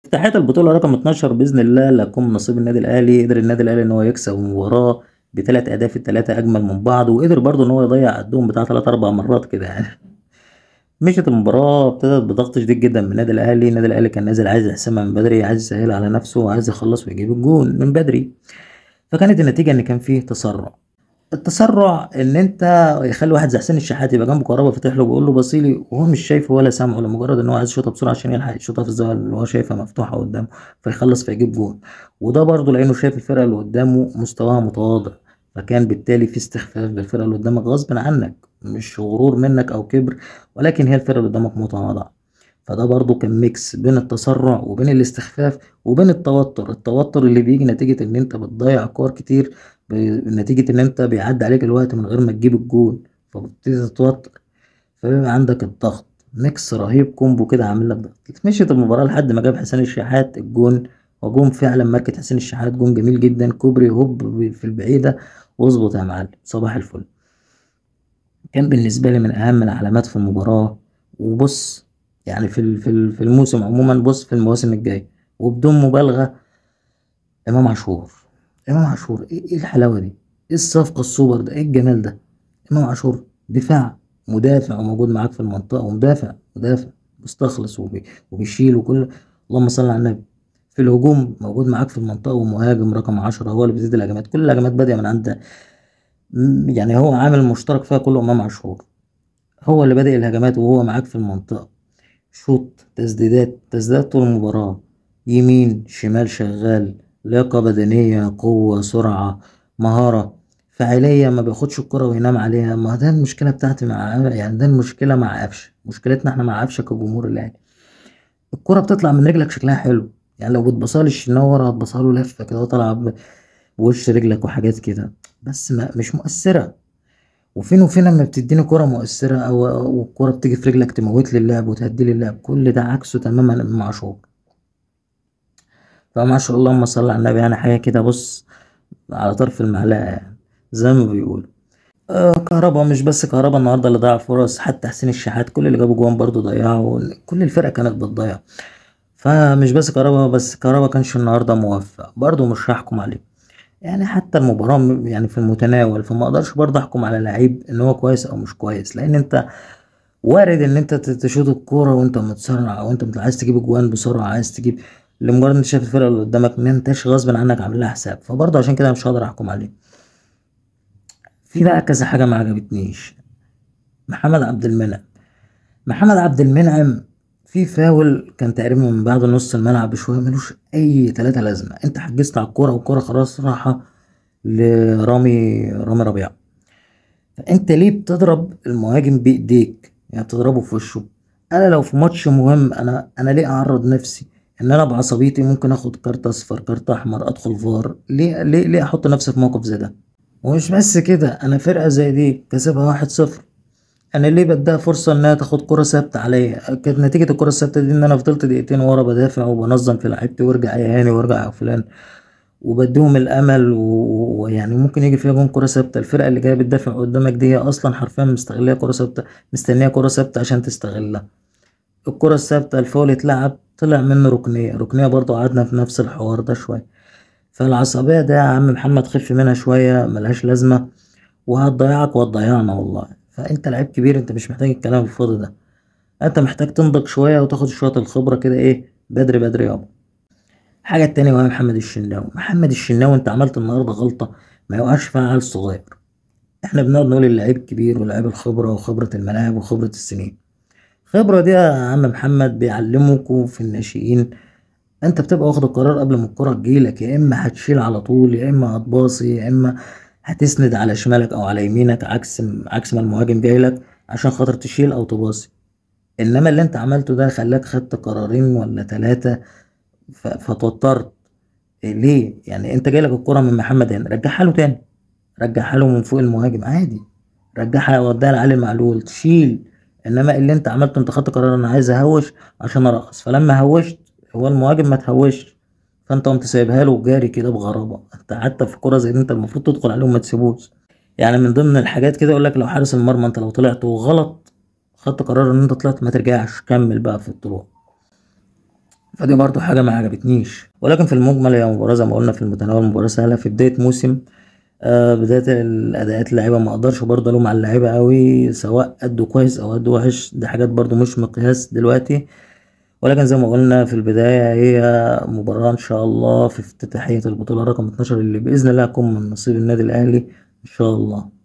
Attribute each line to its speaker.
Speaker 1: افتتاحية البطولة رقم 12 بإذن الله لكم نصيب النادي الأهلي. قدر النادي الأهلي إن هو يكسب المباراة بثلاث أهداف، الثلاثة أجمل من بعض، وقدر برضه إن هو يضيع قدهم بتاع ثلاث أربع مرات كده يعني. مشيت المباراة، ابتدت بضغط شديد جدا من النادي الأهلي. النادي الأهلي كان نازل عايز يحسمها من بدري، عايز يسهل على نفسه وعايز يخلص ويجيب الجون من بدري. فكانت النتيجة إن كان فيه تسرع. التسرع ان انت يخلي واحد زي حسين الشحات يبقى جنبه كهربا فاتح له بيقول له بصيلي وهو مش شايفه ولا سامعه، لمجرد ان هو عايز يشوطها بسرعة عشان يلحق يشوطها في الزاوية اللي هو شايفها مفتوحة قدامه فيخلص فيجيب جون. وده برضه لانه شايف الفرقة اللي قدامه مستواها متواضع، فكان بالتالي في استخفاف بالفرقة اللي قدامك غصب عنك، مش غرور منك او كبر، ولكن هي الفرقة اللي قدامك متواضعة. فده برضه كان mix بين التسرع وبين الاستخفاف وبين التوتر، التوتر اللي بيجي نتيجة ان انت بتضيع كور كتير، نتيجة ان انت بيعدي عليك الوقت من غير ما تجيب الجون، فبتبتدي تتوتر، فبيبقى عندك الضغط. mix رهيب، combo كده عامل لك ضغط. مشيت المباراة لحد ما جاب حسين الشحات الجون، وجون فعلا ماركة حسين الشحات، جون جميل جدا، كوبري هوب في البعيدة واظبط يا معلم، صباح الفل. كان بالنسبة لي من أهم العلامات في المباراة، وبص يعني في الموسم عموما، بص في المواسم الجاية وبدون مبالغة، إمام عاشور. إمام عاشور إيه الحلاوة دي؟ إيه الصفقة السوبر ده؟ إيه الجمال ده؟ إمام عاشور دفاع، مدافع وموجود معاك في المنطقة، ومدافع مدافع مستخلص وبيشيل وكل، اللهم صل على النبي. في الهجوم موجود معاك في المنطقة، ومهاجم رقم 10 هو اللي بيزيد الهجمات، كل الهجمات بادئة من عند، يعني هو عامل مشترك فيها كله إمام عاشور، هو اللي بادئ الهجمات وهو معاك في المنطقة. شوط، تسديدات، تسديدات طول المباراة، يمين شمال شغال، لياقة بدنية، قوة، سرعة، مهارة، فاعلية، ما بياخدش الكرة وينام عليها. ما ده المشكلة بتاعتي مع، يعني ده المشكلة مع قفشة، مشكلتنا احنا مع قفشة كجمهور الأهلي، الكرة بتطلع من رجلك شكلها حلو، يعني لو بتبصها للشناوي ورا هتبصها له لفة كده طالعة بوش رجلك وحاجات كده، بس ما مش مؤثرة. وفين وفين لما بتديني كرة مؤثرة أو الكرة بتيجي في رجلك تموت لي اللعب وتهدي لي اللعب، كل ده عكسه تماما إمام عاشور. فما شاء الله اللهم صل على النبي، يعني حاجة كده بص على طرف المعلقة يعني زي ما بيقولوا. كهربا، مش بس كهربا النهارده اللي ضيع فرص، حتى حسين الشحات كل اللي جابوا جوان برضو ضيعوا، كل الفرقة كانت بتضيع. فمش بس كهربا، بس كهربا كانش النهارده موفق برضو، مش هحكم عليه يعني، حتى المباراة يعني في المتناول، فما اقدرش برضه احكم على لعيب ان هو كويس او مش كويس، لان انت وارد ان انت تشوط الكورة وانت متسرع، او انت عايز تجيب اجوان بسرعة، عايز تجيب لمجرد انت شايف الفرقة اللي قدامك ما انتش غصب عنك عامل لها حساب، فبرضه عشان كده مش هقدر احكم عليه. في بقى كذا حاجة ما عجبتنيش. محمد عبد المنعم، محمد عبد المنعم في فاول كان تقريبا من بعد نص الملعب بشوية، ملوش اي تلاتة لازمه، انت حجزت على الكورة والكوره خلاص راحة لرامي، رامي ربيعة، فانت ليه بتضرب المهاجم بايديك؟ يعني بتضربه في وشه. انا لو في ماتش مهم انا ليه اعرض نفسي ان انا بعصبيتي ممكن اخد كارت اصفر، كارت احمر، ادخل فار؟ ليه ليه ليه احط نفسي في موقف زي ده؟ ومش بس كده، انا فرقه زي دي كسبها 1-0، انا ليه بديها فرصة انها تاخد كره ثابتة عليا؟ كانت نتيجة الكره الثابتة دي ان انا فضلت دقيقتين ورا بدافع وبنظم في لعيبتي، وارجع يا هاني وارجع يا فلان، وبديهم الامل، ويعني ممكن يجي فيها جون كره ثابتة. الفرقة اللي جاية بتدافع قدامك دي هي اصلا حرفيا مستغلها كره ثابتة، مستنيه كره ثابتة عشان تستغلها. الكره الثابتة الفاول اتلعب طلع منه ركنيه، ركنيه برضو قعدنا في نفس الحوار ده شوية. فالعصبيه ده يا عم محمد خف منها شوية، ملهاش لازمه، وهتضيعك وهتضيعنا والله. فانت لعيب كبير، انت مش محتاج الكلام الفاضي ده، انت محتاج تنضج شوية وتاخد شوية الخبرة كده، ايه بدري بدري يابا. الحاجة التانية وهي محمد الشناوي. محمد الشناوي انت عملت النهارده غلطه ما يوقعش فيها عيل صغير. احنا بنقعد نقول اللعيب الكبير ولاعيب الخبرة وخبره الملاعب وخبره السنين. الخبرة دي يا عم محمد بيعلموكوا في الناشئين، انت بتبقى واخد القرار قبل ما الكره تجيلك، يا اما هتشيل على طول، يا اما هتباصي، يا اما هتسند على شمالك او على يمينك عكس ما المهاجم جاي لك عشان خاطر تشيل او تباصي. انما اللي انت عملته ده خلاك خدت قرارين ولا 3، فتوترت. ليه؟ يعني انت جاي لك الكره من محمد هاني، رجعها له تاني، رجعها له من فوق المهاجم عادي، رجعها وديها لعلي معلول تشيل. انما اللي انت عملته انت خدت قرار انا عايز اهوش عشان ارقص، فلما هوشت هو المهاجم ما تهوش، فانت قمت سايبها له وجاري كده بغرابة. انت حتى في كرة زي دي انت المفروض تدخل عليهم ما تسيبوش. يعني من ضمن الحاجات كده يقول لك لو حارس المرمى انت لو طلعت وغلط خدت قرار ان انت طلعت ما ترجعش، كمل بقى في الطلوع. فدي برضو حاجة ما عجبتنيش. ولكن في المجمل هي مباراة زي ما قلنا في المتناول، مباراة سهلة في بداية موسم، بداية الأداءات اللعيبة ما أقدرش برضه ألوم على اللعيبة قوي، سواء أدوا كويس أو أدوا وحش، دي حاجات برضه مش مقياس دلوقتي. ولكن زي ما قلنا في البداية هي مباراة إن شاء الله في افتتاحية البطولة رقم 12 اللي بإذن الله هتكون من نصيب النادي الأهلي إن شاء الله.